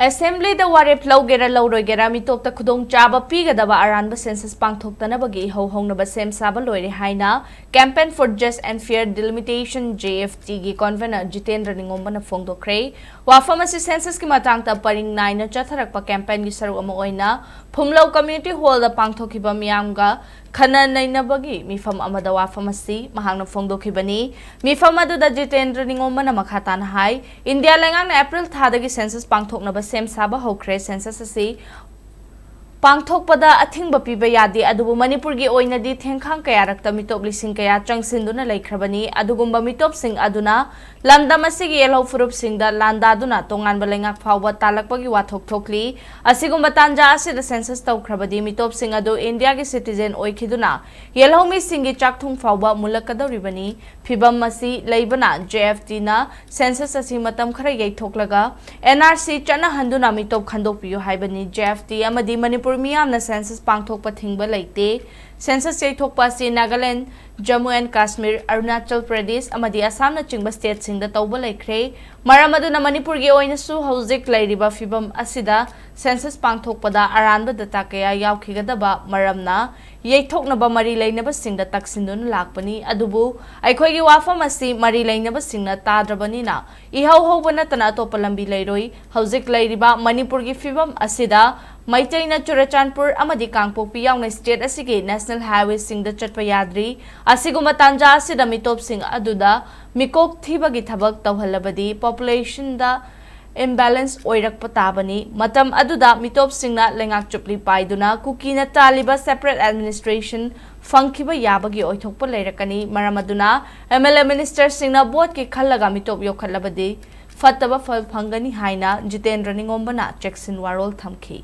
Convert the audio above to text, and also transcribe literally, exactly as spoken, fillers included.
ꯑꯦꯁꯦꯝꯕ꯭ꯂꯤꯗ ꯋꯥꯔꯦꯞ ꯂꯧꯒꯦꯔꯥ ꯂꯧꯔꯣꯏꯒꯦꯔꯥ, ꯃꯤꯇꯣꯞꯇ ꯈꯨꯗꯣꯡꯆꯥꯕ ꯄꯤꯒꯗꯕ ꯑꯔꯥꯟꯕ ꯁꯦꯟꯁꯁ ꯄꯥꯡꯊꯣꯛꯇꯅꯕꯒꯤ ꯏꯍꯧ ꯍꯧꯅꯕ ꯁꯦꯝ ꯁꯥꯕ ꯂꯣꯏꯔꯦ ꯍꯥꯏꯅ Campaign for Just and Fair Delimitation, J F T, ꯒꯤ convener ꯖꯤꯇꯦꯟꯗ꯭ꯔ ꯅꯤꯉꯣꯝꯕꯅ ꯐꯣꯡꯗꯣꯛꯈ꯭ꯔꯦ꯫ ꯋꯥꯐꯝ ꯑꯁꯤ ꯁꯦꯟꯁꯁꯀꯤ ꯃꯇꯥꯡꯗ ꯄꯔꯤꯡ ꯅꯥꯏꯅ ꯆꯠꯊꯔꯛꯄ campaignꯒꯤ ꯁꯔꯨꯛ ꯑꯃ ꯑꯣꯏꯅ ꯐꯨꯝꯂꯧ Community Hallꯗ ꯄꯥꯡꯊꯣꯛꯈꯤꯕ ꯃꯤꯌꯥꯝꯒ ꯈꯟꯅ ꯅꯩꯅꯕꯒꯤ ꯃꯤꯐꯝ ꯑꯃꯗ ꯋꯥꯐꯝ ꯑꯁꯤ ꯃꯍꯥꯛꯅ ꯐꯣꯡꯗꯣꯛꯈꯤꯕꯅꯤ꯫ ꯃꯤꯐꯝ ꯑꯗꯨꯗ ꯖꯤꯇꯦꯟꯗ꯭ꯔ ꯅꯤꯉꯣꯝꯕꯅ ꯃꯈꯥ ꯇꯥꯅ ꯍꯥꯏ, ꯏꯟꯗꯤꯌꯥ ꯂꯩꯉꯥꯛꯅ ꯑꯦꯄ꯭ꯔꯤꯜ ꯊꯥꯗꯒꯤ ꯁꯦꯟꯁꯁ ꯄꯥꯡꯊꯣꯛꯅꯕ ꯁꯦꯝ ꯁꯥꯕ ꯍꯧꯈ꯭ꯔꯦ꯫ ꯁꯦꯟꯁꯁ ꯑꯁꯤ ꯄꯥꯡꯊꯣꯛꯄꯗ ꯑꯊꯤꯡꯕ ꯄꯤꯕ ꯌꯥꯗꯦ, ꯑꯗꯨꯕꯨ ꯃꯅꯤꯄꯨꯔꯒꯤ ꯑꯣꯏꯅꯗꯤ ꯊꯦꯡꯈꯥꯡ ꯀꯌꯥꯔꯛꯇ ꯃꯤꯇꯣꯞ ꯂꯤꯁꯤꯡ ꯀꯌꯥ ꯆꯪꯁꯤꯟꯗꯨꯅ ꯂꯩꯈ꯭ꯔꯕꯅꯤ꯫ ꯑꯗꯨꯒꯨꯝꯕ ꯃꯤꯇꯣꯞꯁꯤꯡ ꯑꯗꯨꯅ ꯂꯝꯗꯝ ꯑꯁꯤꯒꯤ ꯌꯦꯜꯍꯧ ꯐꯨꯔꯨꯞꯁꯤꯡꯗ ꯂꯥꯟꯗꯥꯗꯨꯅ ꯇꯣꯉꯥꯟꯕ ꯂꯩꯉꯥꯛ ꯐꯥꯎꯕ ꯇꯥꯜꯂꯛꯄꯒꯤ ꯋꯥꯊꯣꯛ ꯊꯣꯛꯂꯤ꯫ ꯑꯁꯤꯒꯨꯝꯕ ꯇꯥꯟꯖꯥ ꯑꯁꯤꯗ ꯁꯦꯟꯁꯁ ꯇꯧꯈ꯭ꯔꯕꯗꯤ ꯃꯤꯇꯣꯞꯁꯤꯡ ꯑꯗꯨ ꯏꯟꯗꯤꯌꯥꯒꯤ citizen ꯑꯣꯏꯈꯤꯗꯨꯅ ꯌꯦꯜꯍꯧꯃꯤꯁꯤꯡꯒꯤ ꯆꯥꯛꯊꯨꯡ ꯐꯥꯎꯕ ꯃꯨꯜꯂꯛꯀꯗꯧꯔꯤꯕꯅꯤ꯫ ꯐꯤꯚꯝ ꯑꯁꯤ ꯂꯩꯕꯅ J F Tꯅ ꯁꯦꯟꯁꯁ ꯑꯁꯤ ꯃꯇꯝ ꯈꯔ ꯌꯩꯊꯣꯛꯂꯒ N R C ꯆꯠꯅꯍꯟꯗꯨꯅ ꯃꯤꯇꯣꯞ ꯈꯟꯗꯣꯛꯄꯤꯌꯨ ꯍꯥꯏꯕꯅꯤ꯫ J F T ꯑꯃꯗꯤ ꯃꯅꯤꯄꯨꯔ ꯃꯤꯌꯥꯝꯅ ꯁꯦꯟꯁꯁ ꯄꯥꯡꯊꯣꯛꯄ ꯊꯤꯡꯕ ꯂꯩꯇꯦ꯫ ꯁꯦꯟꯁꯁ ꯌꯩꯊꯣꯛꯄ ꯑꯁꯤ ꯅꯥꯒꯥꯂꯦꯟ, ꯖꯝꯃꯨ ꯑꯦꯟ ꯀꯥꯁꯃꯤꯔ, ꯑꯔꯨꯅꯥꯆꯜ ꯄ꯭ꯔꯗꯦꯁ ꯑꯃꯗꯤ ꯑꯁꯥꯝꯅꯆꯤꯡꯕ stateꯁꯤꯡꯗ ꯇꯧꯕ ꯂꯩꯈ꯭ꯔꯦ꯫ ꯃꯔꯝ ꯑꯗꯨꯅ ꯃꯅꯤꯄꯨꯔꯒꯤ ꯑꯣꯏꯅꯁꯨ ꯍꯧꯖꯤꯛ ꯂꯩꯔꯤꯕ ꯐꯤꯚꯝ ꯑꯁꯤꯗ ꯁꯦꯟꯁꯁ ꯄꯥꯡꯊꯣꯛꯄꯗ ꯑꯔꯥꯟꯕ data ꯀꯌꯥ ꯌꯥꯎꯈꯤꯒꯗꯕ ꯃꯔꯝꯅ ꯌꯩꯊꯣꯛꯅꯕ ꯃꯔꯤ ꯂꯩꯅꯕꯁꯤꯡꯗ ꯇꯛꯁꯤꯟꯗꯨꯅ ꯂꯥꯛꯄꯅꯤ꯫ ꯑꯗꯨꯕꯨ ꯑꯩꯈꯣꯏꯒꯤ ꯋꯥꯐꯝ ꯑꯁꯤ ꯃꯔꯤ ꯂꯩꯅꯕꯁꯤꯡꯅ ꯇꯥꯗ꯭ꯔꯕꯅꯤꯅ ꯏꯍꯧ ꯍꯧꯕ ꯅꯠꯇꯅ ꯑꯇꯣꯞꯄ ꯂꯝꯕꯤ ꯂꯩꯔꯣꯏ꯫ ꯍꯧꯖꯤꯛ ꯂꯩꯔꯤꯕ ꯃꯅꯤꯄꯨꯔꯒꯤ ꯐꯤꯚꯝ ꯑꯁꯤꯗ ꯃꯩꯇꯩꯅ ꯆꯨꯔꯆꯥꯟꯄꯨꯔ ꯑꯃꯗꯤ ꯀꯥꯡꯄꯣꯛꯄꯤ ꯌꯥꯎꯅ state ꯑꯁꯤꯒꯤ national highwayꯁꯤꯡꯗ ꯆꯠꯄ ꯌꯥꯗ꯭ꯔꯤ꯫ ꯑꯁꯤꯒꯨꯝꯕ ꯇꯥꯟꯖꯥ ꯑꯁꯤꯗ ꯃꯤꯇꯣꯞꯁꯤꯡ ꯑꯗꯨꯗ ꯃꯤꯀꯣꯛ ꯊꯤꯕꯒꯤ ꯊꯕꯛ ꯇꯧꯍꯜꯂꯕꯗꯤ populationꯗ imbalance ꯑꯣꯏꯔꯛꯄ ꯇꯥꯕꯅꯤ꯫ ꯃꯇꯝ ꯑꯗꯨꯗ ꯃꯤꯇꯣꯞꯁꯤꯡꯅ ꯂꯩꯉꯥꯛ ꯆꯨꯞꯂꯤ ꯄꯥꯏꯗꯨꯅ ꯀꯨꯀꯤꯅ ꯇꯥꯜꯂꯤꯕ separate administration ꯐꯪꯈꯤꯕ ꯌꯥꯕꯒꯤ ꯑꯣꯏꯊꯣꯛꯄ ꯂꯩꯔꯛꯀꯅꯤ꯫ ꯃꯔꯝ ꯑꯗꯨꯅ M L A ministerꯁꯤꯡꯅ voteꯀꯤ ꯈꯜꯂꯒ ꯃꯤꯇꯣꯞ ꯌꯣꯛꯈꯠꯂꯕꯗꯤ ꯐꯠꯇꯕ ꯐꯜ ꯐꯪꯒꯅꯤ ꯍꯥꯏꯅ ꯖꯤꯇꯦꯟꯗ꯭ꯔ ꯅꯤꯉꯣꯝꯕꯅ ꯆꯦꯛꯁꯤꯟ ꯋꯥꯔꯣꯜ ꯊꯝꯈꯤ꯫